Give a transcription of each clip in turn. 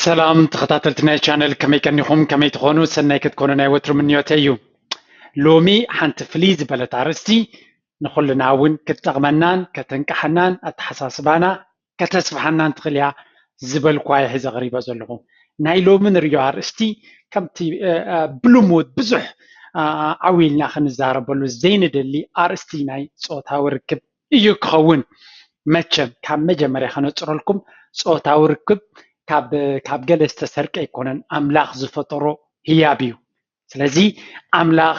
ሰላም ተኸታተልቲ ናይ ቻነል፣ ከመይ ቀኒኹም? ከመይ ትኾኑ? ሰናይ ክትኮኑ ናይ ወትሩ ምንዮተይ እዩ። ሎሚ ሓንቲ ፍልይ ዝበለት ኣርእስቲ ንኹልና እውን ክትጠቕመናን ከተንቃሓናን ኣተሓሳስባና ከተስፍሓናን ትኽእል እያ ዝበልኳ እየ ሒዘ ቀሪበ ዘለኹ። ናይ ሎሚ ንርእዮ ኣርእስቲ ከምቲ ብልሙድ ብዙሕ ዓው ኢልና ክንዛረበሉ ዘይንደሊ ኣርእስቲ ናይ ጾታዊ ርክብ እዩ ክኸውን። መቸም ካብ መጀመርያ ከነፅረልኩም፣ ፆታዊ ርክብ ካብ ገለ ዝተሰርቀ ኣይኮነን፣ ኣምላኽ ዝፈጠሮ ህያብ እዩ። ስለዚ ኣምላኽ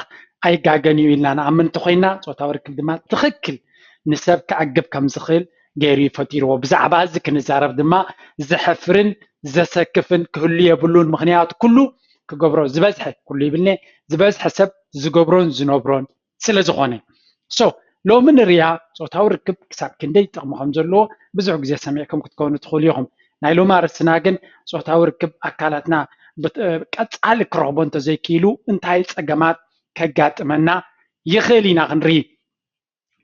ኣይጋገን እዩ ኢልና ንኣምን እንተኮይና፣ ፆታዊ ርክብ ድማ ትኽክል ንሰብ ክዕግብ ከም ዝኽእል ገይሩ እዩ ፈጢርዎ። ብዛዕባ እዚ ክንዛረብ ድማ ዘሕፍርን ዘሰክፍን ክህሉ የብሉን። ምክንያቱ ኩሉ ክገብሮ ዝበዝሐ፣ ኩሉ ይብልኒ፣ ዝበዝሐ ሰብ ዝገብሮን ዝነብሮን ስለ ዝኾነ። So ሎሚ ንርያ ፆታዊ ርክብ ክሳብ ክንደይ ጥቕሚ ከም ዘለዎ ብዙሕ ግዜ ሰሚዕኩም ክትከውኑ ትኽእሉ ኢኹም። ናይ ሎሚ ኣርእስትና ግን ፆታዊ ርክብ ኣካላትና ቀፃሊ ክረኽቦ እንተዘይክኢሉ እንታይ ፀገማት ከጋጥመና ይኽእል ኢና ክንርኢ።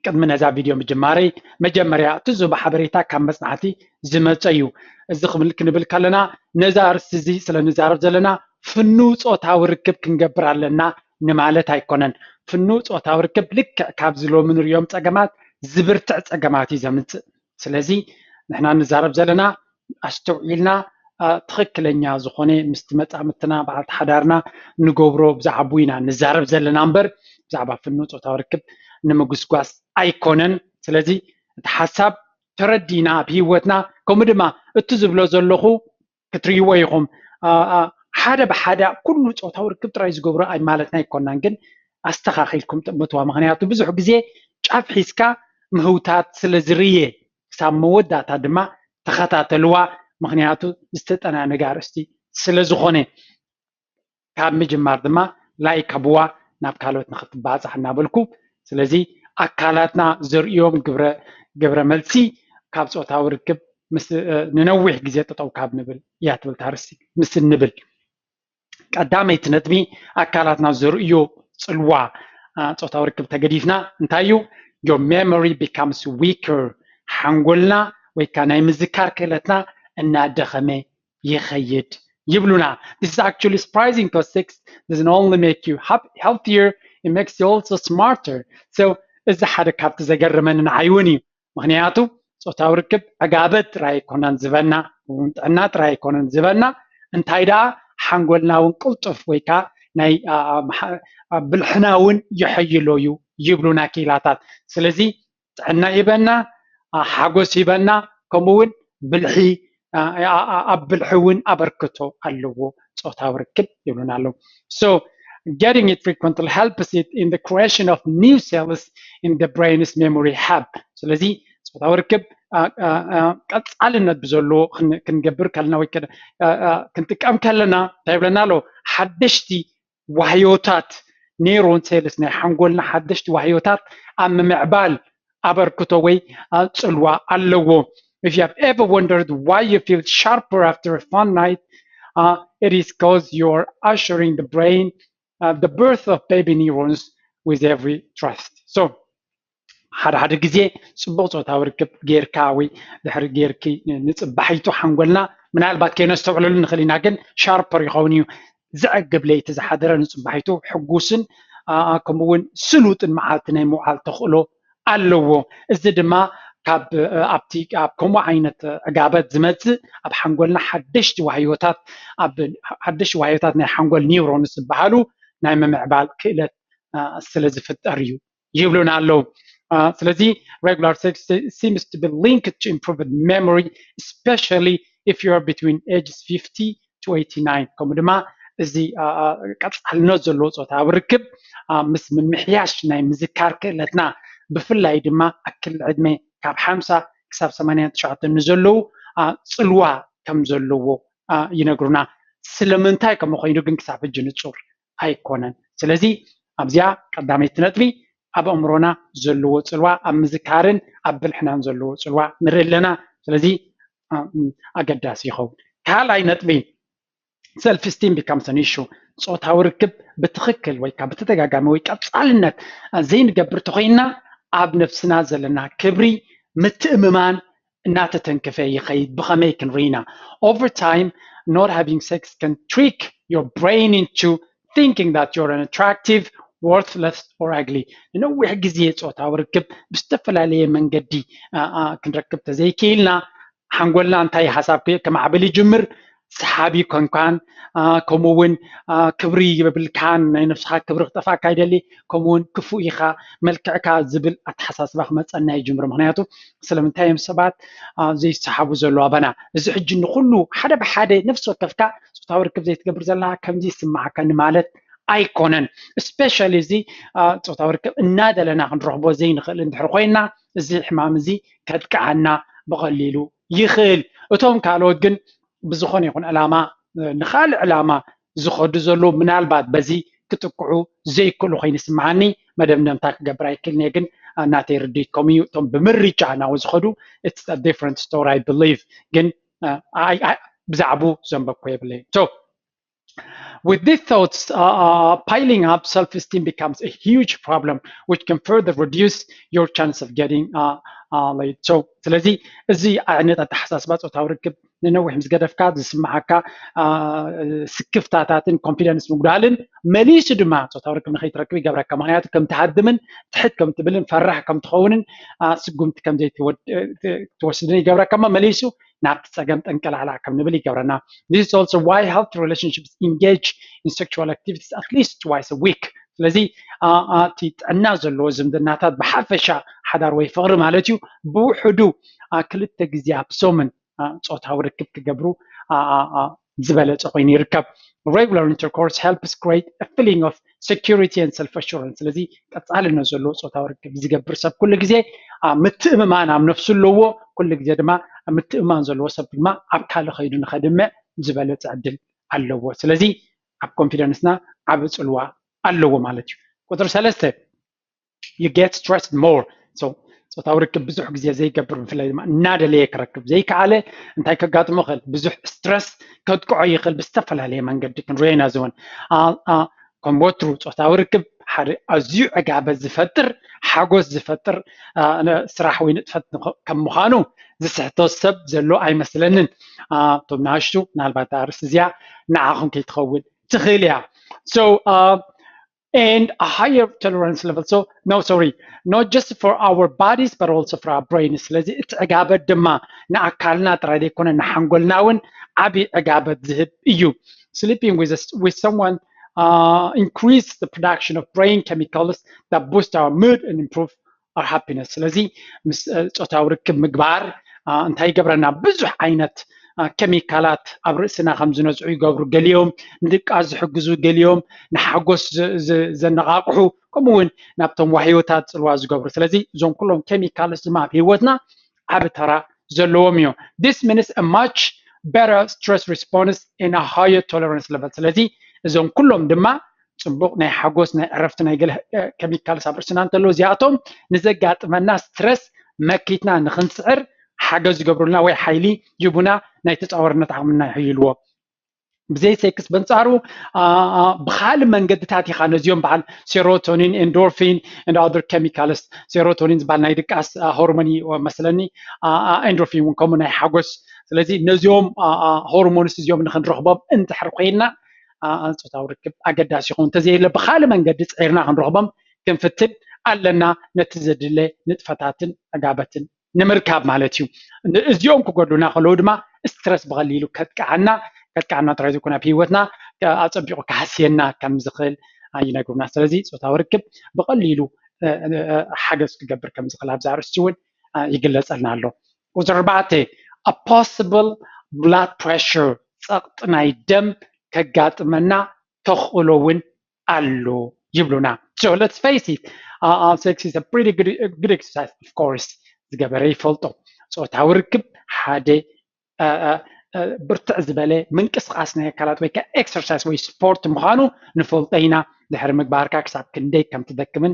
ቅድሚ ነዛ ቪድዮ ምጅማረይ መጀመርያ እቲ ዝህቦ ሓበሬታ ካብ መፅናዕቲ ዝመፀ እዩ። እዚ ክንብል ከለና ነዛ ኣርእስቲ እዚ ስለ ንዛረብ ዘለና ፍኑው ፆታዊ ርክብ ክንገብር ኣለና ንማለት ኣይኮነን። ፍኑው ፆታዊ ርክብ ልክዕ ካብዚ ሎሚ ንሪኦም ፀገማት ዝብርትዕ ፀገማት እዩ ዘምፅእ። ስለዚ ንሕና ንዛረብ ዘለና ኣስተውዒልና ትኽክለኛ ዝኾነ ምስቲ መፃምድትና በዓልቲ ሓዳርና ንገብሮ ብዛዕባኡ ኢና ንዛረብ ዘለና እምበር ብዛዕባ ፍኑው ፆታዊ ርክብ ንምጉስጓስ ኣይኮነን። ስለዚ እቲ ሓሳብ ተረዲእና ኣብ ህይወትና ከምኡ ድማ እቲ ዝብሎ ዘለኹ ክትርእይዎ ኢኹም። ሓደ ብሓደ ኩሉ ፆታዊ ርክብ ጥራይ ዝገብሮ ኣይማለትና ኣይኮናን፣ ግን ኣስተኻኺልኩም ጥምትዋ። ምክንያቱ ብዙሕ ግዜ ጫፍ ሒዝካ ምህውታት ስለ ዝርየ ክሳብ መወዳእታ ድማ ተኸታተልዋ። ምክንያቱ ዝተጠናነገ ኣርእስቲ ስለ ዝኾነ። ካብ ምጅማር ድማ ላይክ ሃብዋ ናብ ካልኦት ንክትባፃሕ እናበልኩ፣ ስለዚ ኣካላትና ዘርእዮም ግብረ ግብረ መልሲ ካብ ፆታዊ ርክብ ምስ ንነዊሕ ግዜ ጠጠው ካብ ንብል እያ ትብል ታርስቲ ምስ እንብል ቀዳመይቲ ነጥቢ ኣካላትና ዘርእዮ ፅልዋ ፆታዊ ርክብ ተገዲፍና እንታይ እዩ? Your memory becomes weaker። ሓንጎልና ወይ ከዓ ናይ ምዝካር ክእለትና እናደኸመ ይኸይድ ይብሉና። This is actually surprising because sex doesn't only make you healthier, it makes you also smarter. So እዚ ሓደ ካብቲ ዘገርመኒ ንዓይ እውን እዩ። ምክንያቱ ፆታዊ ርክብ ዕጋበት ጥራይ ኣይኮነን ዝበና፣ እውን ጥዕና ጥራይ ኣይኮነን ዝበና፣ እንታይ ደኣ ሓንጎልና እውን ቅልጡፍ ወይ ከዓ ናይ ብልሕና እውን ይሐይሎ እዩ ይብሉና ክኢላታት። ስለዚ ጥዕና ይበና፣ ሓጎስ ይበና፣ ከምኡ እውን ብልሒ ኣብ ብልሒ እውን ኣበርክቶ ኣለዎ ፆታዊ ርክብ ይብሉና ኣለዉ። So getting it frequently helps it in the creation of new cells in the brain's memory hub። ስለዚ ፆታዊ ርክብ ቀፃልነት ብዘለዎ ክንገብር ከለና ወይ ክንጥቀም ከለና እንታይ ይብለና ኣሎ? ሓደሽቲ ዋህዮታት ኔሮን ሴልስ ናይ ሓንጎልና ሓደሽቲ ዋህዮታት ኣብ ምምዕባል ኣበርክቶ ወይ ፅልዋ ኣለዎ። If you have ever wondered why you feel sharper after a fun night, uh, it is because you're ushering the brain, uh, the birth of baby neurons with every thrust. So ሓደ ሓደ ግዜ ፅቡቕ ፆታዊ ርክብ ጌርካ ወይ ድሕሪ ጌርኪ ንፅባሒቱ ሓንጎልና ምናልባት ከይነስተውዕለሉ ንኽእል ኢና፣ ግን ሻርፐር ይኸውን እዩ። ዘዕግብ ለይቲ ዝሓደረ ንፅባሒቱ ሕጉስን ከምኡውን ስሉጥን መዓልቲ ናይ ምውዓል ተኽእሎ ኣለዎ። እዚ ድማ ካብ ኣብቲ ኣብ ከምኡ ዓይነት ዕጋበት ዝመፅእ ኣብ ሓንጎልና ሓደሽቲ ዋህዮታት ኣብ ሓደሽቲ ዋህዮታት ናይ ሓንጎል ኒውሮንስ ዝበሃሉ ናይ ምምዕባል ክእለት ስለ ዝፍጠር እዩ ይብሉና ኣለዉ። ስለዚ regular sex seems to be linked to improved memory, especially if you are between ages fifty to eighty-nine. ከምኡ ድማ እዚ ቀፃልነት ዘለዎ ፆታዊ ርክብ ምስ ምምሕያሽ ናይ ምዝካር ክእለትና ብፍላይ ድማ ኣብ ክሊ ዕድመ ካብ ሓምሳ ክሳብ ሰማንያን ትሽዓተን ንዘለዉ ፅልዋ ከም ዘለዎ ይነግሩና። ስለምንታይ ከምኡ ኮይኑ ግን ክሳብ ሕጂ ንፁር ኣይኮነን። ስለዚ ኣብዚኣ ቀዳመይቲ ነጥቢ ኣብ ኣእምሮና ዘለዎ ፅልዋ፣ ኣብ ምዝካርን ኣብ ብልሕናን ዘለዎ ፅልዋ ንርኢ ኣለና። ስለዚ ኣገዳሲ ይኸውን። ካልኣይ ነጥቢ self esteem becomes an issue። ፆታዊ ርክብ ብትኽክል ወይ ከዓ ብተደጋጋሚ ወይ ቀፃልነት ዘይንገብር ተኮይንና ኣብ ነብስና ዘለና ክብሪ ምትእምማን እናተተንከፈ ይኸይድ። ብኸመይ ክንርኢና? Over time, not having sex can trick your brain into thinking that you're unattractive, worthless or ugly. ንነዊሕ ግዜ ጾታዊ ርክብ ብዝተፈላለየ መንገዲ ክንረክብ ተዘይክኢልና ሓንጎልና እንታይ ሓሳብ ከማዕብል ይጅምር። ሰሓቢ ኮንካን፣ ከምኡ እውን ክብሪ የብልካን፣ ናይ ነብስኻ ክብሪ ክጠፋካ ይደሊ፣ ከምኡ እውን ክፉእ ኢኻ፣ መልክዕካ ዝብል ኣተሓሳስባ ክመፀና ይጅምር። ምክንያቱ ስለምንታይ እዮም ሰባት ዘይሰሓቡ ዘሎ ኣባና? እዚ ሕጂ ንኩሉ ሓደ ብሓደ ነፍሲ ወከፍካ ፆታዊ ርክብ ዘይትገብር ዘለካ ከምዚ ይስማዓካ ንማለት ኣይኮነን። ስፔሻሊ እዚ ፆታዊ ርክብ እናደለና ክንረኽቦ ዘይንኽእል እንድሕር ኮይና እዚ ሕማም እዚ ከጥቅዓና ብቐሊሉ ይኽእል። እቶም ካልኦት ግን ብዝኾነ ይኹን ዕላማ ንኻልእ ዕላማ ዝኸዱ ዘለዉ ምናልባት በዚ ክጥቅዑ ዘይክእሉ ኮይኑ ይስምዓኒ። መደምደምታ ክገብር ኣይክእልን እየ፣ ግን ናተይ ርድኢት ከምኡ እዩ። እቶም ብምርጫ ናብኡ ዝኸዱ it's a different story I believe። ግን ብዛዕቡ ዘንበብኩ የብለይ። So with these thoughts uh, uh, piling up, self-esteem becomes a huge problem, which can further reduce your chance of getting uh, uh, laid. So ስለዚ እዚ ዓይነት ኣተሓሳስባ ፆታዊ ርክብ ንነዊሕ ምስ ገደፍካ ዝስምዓካ ስክፍታታትን ኮንፊደንስ ምጉዳልን መሊሱ ድማ ፆታዊ ርክብ ንከይትረክብ ይገብረካ። ምክንያቱ ከም ትሃድምን ትሕት ከም ትብልን ፈራሕ ከም ትኸውንን ስጉምቲ ከም ዘይትወስድን ይገብረካ። እሞ መሊሱ ናብቲ ፀገም ጠንቀላዕላዕ ከም ንብል ይገብረና። This is also why healthy relationships engage in sexual activities at least twice a week. ስለዚ እቲ ጥዕና ዘለዎ ዝምድናታት ብሓፈሻ ሓዳር ወይ ፍቕሪ ማለት እዩ ብውሕዱ ክልተ ግዜ ኣብ ሰሙን ፆታዊ ርክብ ክገብሩ ዝበለፀ ኮይኑ ይርከብ። Regular intercourse helps create a feeling of security and self assurance። ስለዚ ቀፃልነት ዘለዎ ፆታዊ ርክብ ዝገብር ሰብ ኩሉ ግዜ ምትእምማን ኣብ ነፍሱ ኣለዎ። ኩሉ ግዜ ድማ ምትእምማን ዘለዎ ሰብ ድማ ኣብ ካልእ ከይዱ ንኸድምዕ ዝበለፀ ዕድል ኣለዎ። ስለዚ ኣብ ኮንፊደንስና ዓቢ ፅልዋ ኣለዎ ማለት እዩ። ቁፅሪ ሰለስተ you get stressed more. So ፆታዊ ርክብ ብዙሕ ግዜ ዘይገብር ብፍላይ ድማ እናደለየ ክረክብ ዘይከኣለ እንታይ ከጋጥሞ ይኽእል? ብዙሕ ስትረስ ከጥቅዖ ይኽእል ብዝተፈላለየ መንገዲ ክንሪኦ ኢና። ዝውን ከም ወትሩ ፆታዊ ርክብ ሓደ ኣዝዩ ዕጋበት ዝፈጥር ሓጎስ ዝፈጥር ስራሕ ወይ ንጥፈት ከም ምዃኑ ዝስሕቶ ሰብ ዘሎ ኣይመስለንን። እቶም ንኣሽቱ ምናልባት ኣርእስቲ እዚኣ ንዓኹም ከይትኸውን ትኽእል እያ። So and a higher tolerance level. So no, sorry, not just for our bodies but also for our brains. ስለዚ እቲ ዕጋበት ድማ ንኣካልና ጥራይ ዘይኮነ ንሓንጎልና እውን ዓብዪ ዕጋበት ዝህብ እዩ። Sleeping with, a, with someone uh, increase the production of brain chemicals that boost our mood and improve our happiness. ስለዚ ምስ ፆታዊ ርክብ ምግባር እንታይ ይገብረና? ብዙሕ ዓይነት ኬሚካላት ኣብ ርእስና ከም ዝነዝዑ ይገብሩ። ገሊኦም ንድቃስ ዝሕግዙ፣ ገሊኦም ንሓጎስ ዘነቓቕሑ፣ ከምኡ እውን ናብቶም ዋህዮታት ፅልዋ ዝገብሩ። ስለዚ እዞም ኩሎም ኬሚካልስ ድማ ኣብ ህይወትና ዓቢ ተራ ዘለዎም እዮም። This means a much better stress response and a higher tolerance level። ስለዚ እዞም ኩሎም ድማ ፅቡቕ ናይ ሓጎስ ናይ ዕረፍቲ ናይ ገለ ኬሚካልስ ኣብ ርእስና እንተለዉ እዚኣቶም ንዘጋጥመና ስትረስ መኪትና ንክንስዕር ሓገዝ ይገብሩልና ወይ ሓይሊ ይቡና ናይ ተፃዋርነት ዓቕምና ይሕይልዎ። ብዘይ ሴክስ በንፃሩ ብካልእ መንገድታት ኢኻ ነዚኦም በዓል ሴሮቶኒን ኤንዶርፊን and other chemicals። ሴሮቶኒን ዝበሃል ናይ ድቃስ ሆርሞን እዩ መስለኒ፣ ኤንዶርፊን እውን ከምኡ ናይ ሓጎስ። ስለዚ ነዚኦም ሆርሞንስ እዚኦም ንክንረኽቦም እንድሕር ኮይንና ፆታዊ ርክብ ኣገዳሲ ይኸውን። እንተዘየለ ብካልእ መንገዲ ፅዒርና ክንረኽቦም ክንፍትን ኣለና፣ ነቲ ዘድለ ንጥፈታትን ዕጋበትን ንምርካብ ማለት እዩ። እዚኦም ክጎድሉና ከለዉ ድማ ስትረስ ብቐሊሉ ከጥቅዓና ከጥቅዓና ጥራይ ዘይኮነ ኣብ ህይወትና ኣፀቢቑ ክሃስየና ከም ዝኽእል ይነግሩና። ስለዚ ፆታዊ ርክብ ብቐሊሉ ሓገዝ ክገብር ከም ዝኽእል ኣብዚ ኣርእስቲ እውን ይግለፀልና ኣሎ። ቁፅሪ ኣርባዕተ a possible blood pressure፣ ፀቕጢ ናይ ደም ከጋጥመና ተኽእሎ እውን ኣሎ ይብሉና። So let's face it, uh, uh, sex is a pretty good, good exercise, of course። ዝገበረ ይፈልጦ። ፆታዊ ርክብ ሓደ ብርትዕ ዝበለ ምንቅስቃስ ናይ ኣካላት ወይ ከዓ ኤክሰርሳይዝ ወይ ስፖርት ምዃኑ ንፈልጦ ኢና። ድሕሪ ምግባርካ ክሳብ ክንደይ ከም ትደክምን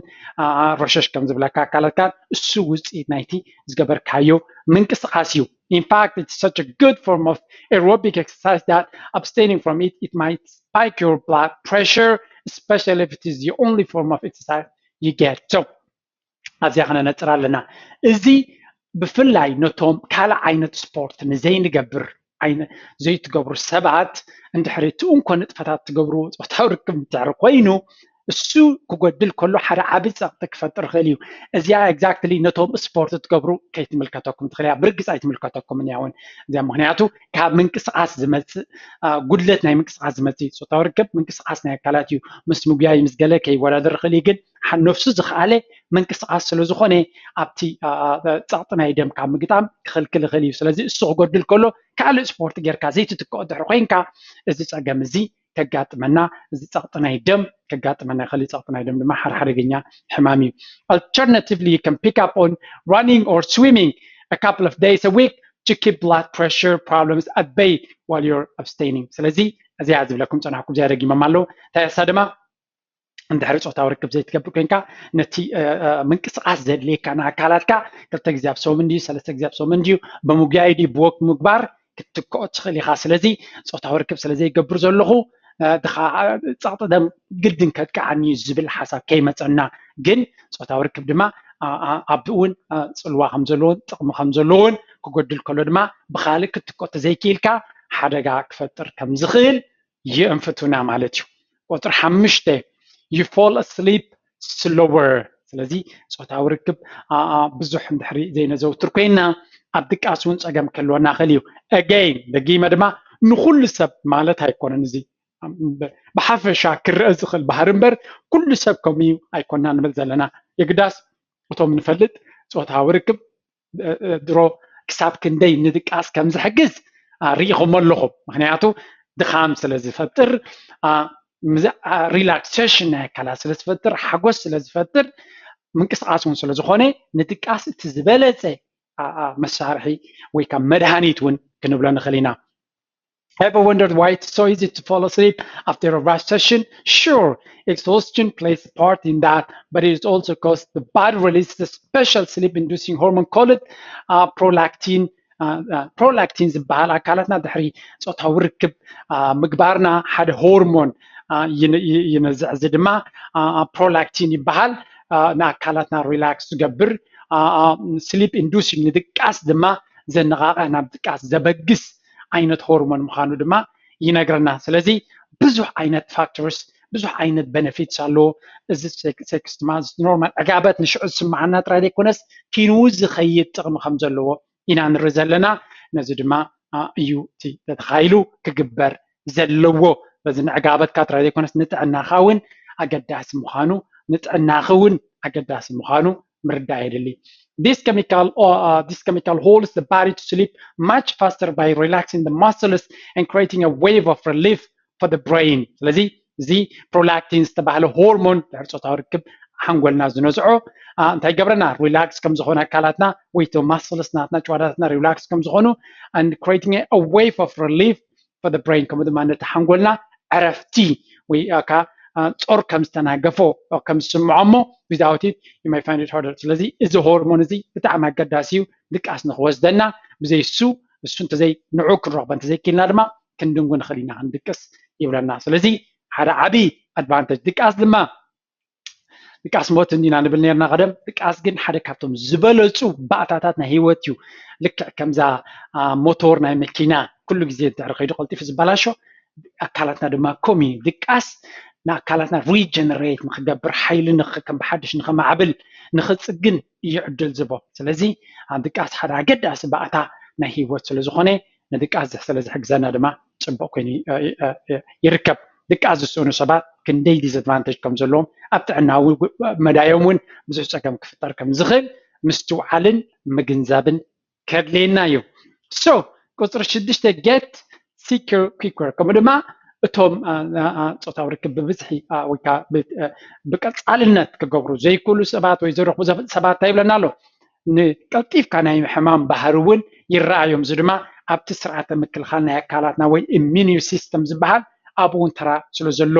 ረሸሽ ከም ዝብለካ ኣካላትካ እሱ ውፅኢት ናይቲ ዝገበርካዮ ምንቅስቃስ እዩ። In fact, it's such a good form of aerobic exercise that abstaining from it, it might spike your blood pressure, especially if it is the only form of exercise you get. So ኣብዚኣ ክነነፅር ኣለና። እዚ ብፍላይ ነቶም ካልእ ዓይነት ስፖርት ንዘይንገብር ዘይትገብሩ ሰባት እንድሕሪ እቲ እንኮ ንጥፈታት ትገብሩ ፆታዊ ርክብ እንድሕሪ ኮይኑ እሱ ክጎድል ከሎ ሓደ ዓቢ ፀቕጢ ክፈጥር ይኽእል እዩ። እዚኣ exactly ነቶም ስፖርት ትገብሩ ከይትምልከተኩም ትኽእል እያ፣ ብርግፅ ኣይትምልከተኩምን እያ እውን እዚኣ። ምክንያቱ ካብ ምንቅስቃስ ዝመፅእ ጉድለት ናይ ምንቅስቃስ ዝመፅእ ፆታዊ ርክብ ምንቅስቃስ ናይ ኣካላት እዩ። ምስ ምጉያይ ምስ ገለ ከይወዳደር ይኽእል እዩ፣ ግን ነፍሱ ዝኸኣለ ምንቅስቃስ ስለዝኾነ ኣብቲ ፀቕጢ ናይ ደም ካብ ምግጣም ክኽልክል ይኽእል እዩ። ስለዚ እሱ ክጎድል ከሎ ካልእ ስፖርት ጌርካ ዘይትትክኦ ድሕሪ ኮይንካ እዚ ፀገም እዚ ከጋጥመና፣ እዚ ፀቕጢ ናይ ደም ከጋጥመና ይኽእል እዩ። ፀቕጢ ናይ ደም ድማ ሓደ ሓደገኛ ሕማም እዩ። Alternatively, you can pick up on running or swimming a couple of days a week to keep blood pressure problems at bay while you're abstaining. ስለዚ እዚኣ ዝብለኩም ፀናሕኩም እዚኣ ደጊሞማ ኣለዉ። እንታይ እሳ ድማ እንድሕሪ ፆታዊ ርክብ ዘይትገብር ኮይንካ ነቲ ምንቅስቃስ ዘድልየካ ንኣካላትካ ክልተ ግዜ ኣብ ሰሙን ድዩ ሰለስተ ግዜ ኣብ ሰሙን ድዩ ብምጉያይ ድዩ ብወክ ምግባር ክትትክኦ ትኽእል ኢኻ። ስለዚ ፆታዊ ርክብ ስለ ዘይገብር ዘለኹ ድኻ ፀቕጢ ደም ግድን ከጥቅዓኒ እዩ ዝብል ሓሳብ ከይመፀና፣ ግን ፆታዊ ርክብ ድማ ኣብኡ እውን ፅልዋ ከም ዘለዎን ጥቕሚ ከም ዘለዎን ክጎድል ከሎ ድማ ብካልእ ክትትክኦ ተዘይክኢልካ ሓደጋ ክፈጥር ከም ዝኽእል የእንፍቱና ማለት እዩ። ቁፅሪ ሓሙሽተ you fall asleep slower። ስለዚ ፆታዊ ርክብ ብዙሕ እንድሕሪ ዘይነዘውትር ኮይና ኣብ ድቃስ እውን ፀገም ክህልወና ክእል እዩ። Again ደጊመ ድማ ንኩሉ ሰብ ማለት ኣይኮነን፣ እዚ ብሓፈሻ ክረአ ዝኽእል ባህሪ እምበር ኩሉ ሰብ ከምኡ እዩ ኣይኮና ንብል ዘለና። የግዳስ እቶም ንፈልጥ ፆታዊ ርክብ ድሮ ክሳብ ክንደይ ንድቃስ ከም ዝሕግዝ ርኢኹሞ ኣለኹም። ምክንያቱ ድኻም ስለ ዝፈጥር፣ ሪላክሴሽን ናይ ኣካላት ስለ ዝፈጥር፣ ሓጎስ ስለ ዝፈጥር፣ ምንቅስቃስ እውን ስለ ዝኾነ ንድቃስ እቲ ዝበለፀ መሳርሒ ወይ ካብ መድሃኒት እውን ክንብሎ ንኽእል ኢና። Ever wondered why it's so easy to fall asleep after a rush session? Sure, exhaustion plays a part in that, but it also causes the body releases a special sleep-inducing hormone called uh, prolactin. ፕሮላክቲን ዝበሃል ኣካላትና ድሕሪ ፆታዊ ርክብ ምግባርና ሓደ ሆርሞን ይነዝዕ። እዚ ድማ ፕሮላክቲን ይበሃል። ንኣካላትና ሪላክስ ዝገብር ስሊፕ ኢንዱሲንግ ንድቃስ ድማ ዘነቃቅዕ ናብ ድቃስ ዘበግስ ዓይነት ሆርሞን ምዃኑ ድማ ይነግረና። ስለዚ ብዙሕ ዓይነት ፋክተርስ ብዙሕ ዓይነት ቤነፊትስ ኣለዎ። እዚ ሴክስ ድማ ኖርማል ዕጋበት ንሽዑ ዝስምዓና ጥራይ ዘይኮነስ ኪንው ዝኸይድ ጥቕሚ ከም ዘለዎ ኢና ንርኢ ዘለና። ነዚ ድማ እዩ እቲ ተተኻኢሉ ክግበር ዘለዎ። በዚ ንዕጋበትካ ጥራይ ዘይኮነስ ንጥዕናኻ እውን ኣገዳሲ ምዃኑ ንጥዕናኺ እውን ኣገዳሲ ምዃኑ ምርዳእ የድሊ። This chemical, uh, this chemical holds the body to sleep much faster by relaxing the muscles and creating a wave of relief for the brain. ስለዚ እዚ ፕሮላክቲን ዝተባህለ ሆርሞን ድሕሪ ፆታዊ ርክብ ሓንጎልና ዝነዝዖ እንታይ ገብረና ሪላክስ ከም ዝኾነ ኣካላትና ወይ ቶ ማስልስ ናትና ጨዋዳታትና ሪላክስ ከም ዝኾኑ and creating a wave of relief for the brain ከምኡ ድማ ነቲ ሓንጎልና ዕረፍቲ ወይ ካ ጾር ከም ዝተናገፎ ከም ዝስምዖ እሞ without it you may find it harder። ስለዚ እዚ ሆርሞን እዚ ብጣዕሚ ኣገዳሲ እዩ ድቃስ ንክወስደና። ብዘይ እሱ እሱ እንተዘይ ንዑ ክንረኽቦ እንተዘይክልና ድማ ክንድንጉ ንኽእል ኢና ክንድቅስ ይብለና። ስለዚ ሓደ ዓብዪ ኣድቫንቴጅ ድቃስ ድማ ድቃስ ሞት እንዲና ንብል ነርና ቀደም። ድቃስ ግን ሓደ ካብቶም ዝበለፁ ባእታታት ናይ ህይወት እዩ። ልክዕ ከምዛ ሞቶር ናይ መኪና ኩሉ ግዜ እንድሕሪ ከይዱ ቀልጢፉ ዝበላሾ ኣካላትና ድማ ከምኡ እዩ። ድቃስ ንኣካላትና ሪጀነሬት ንክገብር ሓይሊ ከም ብሓድሽ ንከማዕብል ንክፅግን እዩ ዕድል ዝቦ። ስለዚ ድቃስ ሓደ ኣገዳሲ ባእታ ናይ ህይወት ስለዝኾነ ንድቃስ ስለ ዝሕግዘና ድማ ፅቡቅ ኮይኑ ይርከብ። ድቃስ ዝስእኑ ሰባት ክንደይ ዲስኣድቫንቴጅ ከም ዘለዎም ኣብ ጥዕናዊ መዳዮም እውን ብዙሕ ፀገም ክፍጠር ከም ዝኽእል ምስትውዓልን ምግንዛብን ከድልየና እዩ። So ቁፅሪ ሽዱሽተ get secure quicker ከምኡ ድማ እቶም ፆታዊ ርክብ ብብዝሒ ወይ ከዓ ብቀፃልነት ክገብሩ ዘይክእሉ ሰባት ወይ ዘረኽቡ ሰባት እንታይ ይብለና ኣሎ? ንቀልጢፍካ ናይ ሕማም ባህሪ እውን ይረኣዮም። እዚ ድማ ኣብቲ ስርዓተ ምክልኻል ናይ ኣካላትና ወይ ኢሚኒ ሲስተም ዝበሃል ኣብኡ እውን ተራ ስለ ዘሎ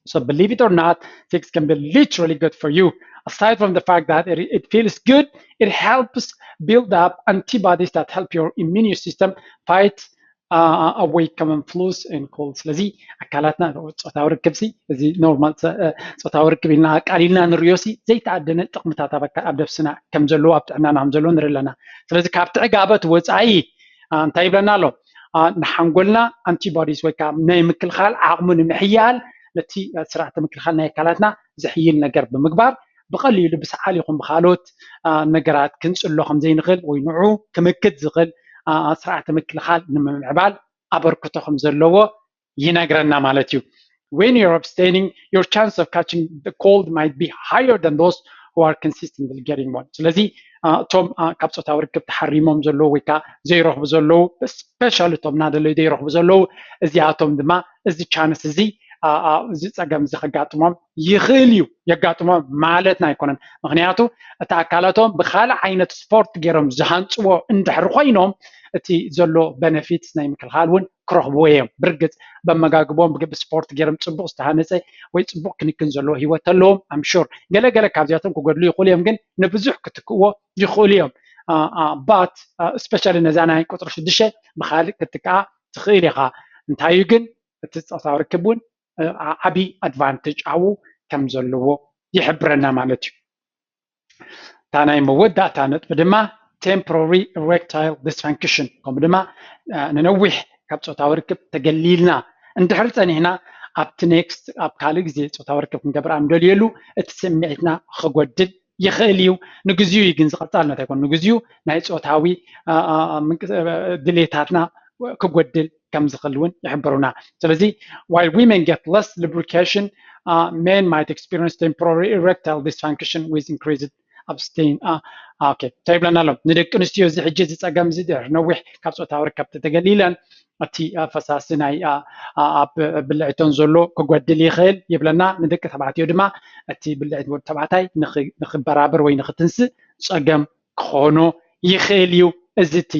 So believe it or not, sex can be literally good for you. Aside from the fact that it, it feels good, it helps build up antibodies that help your immune system fight awake common flus and cold። ስለዚ ኣካላትና ፆታዊ ርክብ ሲ እዚ ኖርማል ፆታዊ ርክብ ኢልና ኣቃሊልና ንሪኦ ሲ ዘይተኣደነ ጥቕምታት ኣብ ነብስና ከም ዘለዎ ኣብ ጥዕናና ከም ዘለዎ ንርኢ ኣለና። ስለዚ ካብ ትዕጋበት ወፃኢ እንታይ ይብለና ኣሎ? ንሓንጎልና ኣንቲቦዲስ ወይ ከዓ ናይ ምክልኻል ዓቕሙ ንምሕያል ነቲ ስርዓተ ምክልኻል ናይ ኣካላትና ዝሕይል ነገር ብምግባር ብቐሊሉ ብሰዓል ይኹን ብካልኦት ነገራት ክንፅሎ ከም ዘይንኽእል ወይ ንዑ ክምክት ዝኽእል ስርዓተ ምክልኻል ንምምዕባል ኣበርክቶ ከም ዘለዎ ይነግረና ማለት እዩ። When you're abstaining, your chance of catching the cold might be higher than those who are consistently getting one። ስለዚ እቶም ካብ ፆታዊ ርክብ ተሓሪሞም ዘለዉ ወይ ከዓ ዘይረኽቡ ዘለዉ፣ ስፔሻሊ እቶም እናደለዩ ዘይረኽቡ ዘለዉ፣ እዚኣቶም ድማ እዚ ቻንስ እዚ እዚ ፀገም እዚ ከጋጥሞም ይኽእል እዩ። የጋጥሞም ማለትና ኣይኮነን። ምክንያቱ እቲ ኣካላቶም ብካልእ ዓይነት ስፖርት ገይሮም ዝሃንፅዎ እንድሕር ኮይኖም እቲ ዘሎ በነፊትስ ናይ ምክልኻል እውን ክረኽብዎ እዮም። ብርግፅ በመጋግቦም ብግቢ ስፖርት ገይሮም ፅቡቅ ዝተሃነፀ ወይ ፅቡቅ ክንክን ዘለዎ ሂወት ኣለዎም። ኣምሹር ገለገለ ካብዚኣቶም ክጎድሉ ይኽእሉ እዮም፣ ግን ንብዙሕ ክትክእዎ ይኽእሉ እዮም። ባት ስፔሻሊ ነዛ ናይ ቁፅሪ ሽዱሽተ ብካልእ ክትክኣ ትኽእል ኢኻ። እንታይ እዩ ግን እቲ ፆታዊ ርክብ እውን ዓብዪ ኣድቫንቴጅ ኣብኡ ከም ዘለዎ ይሕብረና ማለት እዩ። እታ ናይ መወዳእታ ነጥቢ ድማ temporary erectile dysfunction ከምኡ ድማ ንነዊሕ ካብ ፆታዊ ርክብ ተገሊልና እንድሕር ፀኒሕና ኣብቲ ኔክስት ኣብ ካልእ ግዜ ፆታዊ ርክብ ክንገብር ኣብ ንደልየሉ እቲ ስምዒትና ክጎድል ይኽእል እዩ። ንግዚኡ እዩ ግን ዝቐፃልነት ኣይኮን ንግዚኡ ናይ ፆታዊ ድሌታትና ክጎድል ከም ዝኽእል እውን ይሕብሩና። ስለዚ while women get less lubrication, men might experience temporary erectile dysfunction with increased abstain okay እንታይ ይብለና ኣሎ? ንደቂ ኣንስትዮ እዚ ሕጂ እዚ ፀገም እዚ ድሕሪ ነዊሕ ካብ ፆታዊ ርከብ ተተገሊለን እቲ ፈሳሲ ናይ ኣብ ብልዕተን ዘሎ ክጎድል ይኽእል ይብለና። ንደቂ ተባዕትዮ ድማ እቲ ብልዕት ወዲ ተባዕታይ ንክበራብር ወይ ንክትንስእ ፀገም ክኾኖ ይኽእል እዩ። እዚ እቲ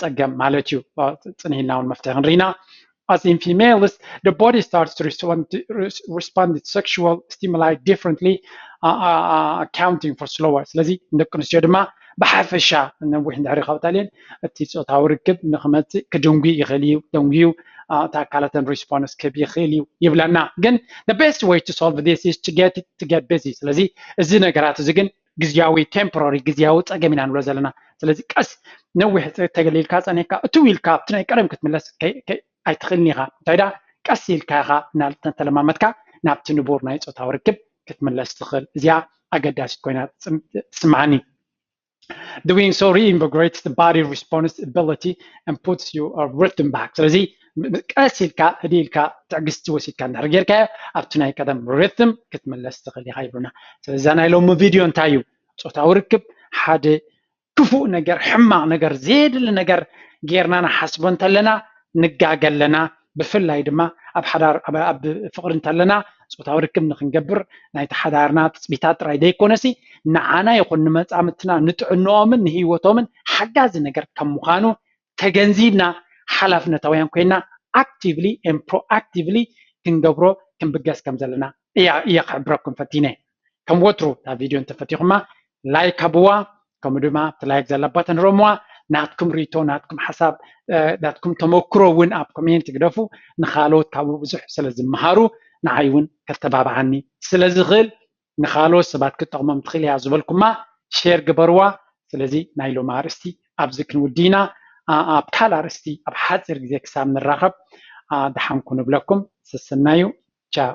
ፀገም ማለት እዩ። ፅንሂልና እውን መፍትሒ ክንርኢና As in females, the body starts to respond to, respond to sexual stimuli differently, uh, uh, accounting for slower. ስለዚ ንደቂ ኣንስትዮ ድማ ብሓፈሻ ነዊሕ እንድሕሪ ካብ ጠልየን እቲ ፆታዊ ርክብ ንክመፅእ ክድንጉ ይኽእል እዩ። ደንጉዩ እታ ኣካላተን ሪስፖንስ ክህብ ይኽእል እዩ ይብለና። ግን the best way to solve this is to get to get busy። ስለዚ እዚ ነገራት እዚ ግን ግዝያዊ ቴምፖራሪ ግዝያዊ ፀገም ኢና ንብሎ ዘለና። ስለዚ ቀስ ነዊሕ ተገሊልካ ፀኒሕካ እትው ኢልካ ኣብቲ ናይ ቀደም ክትምለስ ኣይትኽእልን ኢኻ። እንታይ ዳ ቀስ ኢልካ ኢኻ እናተለማመድካ ናብቲ ንቡር ናይ ፆታዊ ርክብ ክትምለስ ትኽእል። እዚኣ ኣገዳሲት ኮይና ትስምዓኒ። Doing so reinvigorates the body responsibility and puts you a rhythm back። ስለዚ ቀስ ኢልካ ህዲ ኢልካ ትዕግስቲ ወሲድካ እንድሕር ጌርካዮ ኣብቲ ናይ ቀደም ሪትም ክትምለስ ትኽእል ኢኻ ይብሉና። ስለዚ እዛ ናይ ሎሚ ቪድዮ እንታይ እዩ? ፆታዊ ርክብ ሓደ ክፉእ ነገር ሕማቕ ነገር ዘየድሊ ነገር ጌርና ንሓስቦ እንተለና ንጋገ ኣለና። ብፍላይ ድማ ኣብ ሓዳር ኣብ ፍቕሪ እንተለና ፆታዊ ርክብ ንክንገብር ናይቲ ሓዳርና ትፅቢታት ጥራይ ዘይኮነሲ ንዓና ይኹን ንመፃምትና ንጥዕንኦምን ንህይወቶምን ሓጋዚ ነገር ከም ምዃኑ ተገንዚብና ሓላፍነታውያን ኮይና ኣክቲቭሊ ን ፕሮኣክቲቭሊ ክንገብሮ ክንብገስ ከም ዘለና እያ እየ ክሕብረኩም ፈቲነ። ከም ወትሩ እታ ቪድዮ እንተፈቲኹማ ላይክ ሃብዋ፣ ከምኡ ድማ እቲ ላይክ ዘላ ባተን ረምዋ። ናትኩም ሪቶ ናትኩም ሓሳብ ናትኩም ተመክሮ እውን ኣብ ኮሜንት ግደፉ። ንካልኦት ካብኡ ብዙሕ ስለ ዝመሃሩ ንዓይ እውን ከተባብዓኒ ስለ ዝኽእል ንካልኦት ሰባት ክትጠቕሞም ትኽእል እያ ዝበልኩማ ሼር ግበርዋ። ስለዚ ናይ ሎሚ ኣርእስቲ ኣብዚ ክንውዲ ኢና። ኣብ ካልእ ኣርእስቲ ኣብ ሓፂር ግዜ ክሳብ ንራኸብ ደሓንኩ ንብለኩም። ሰሰናዩ። ቻው።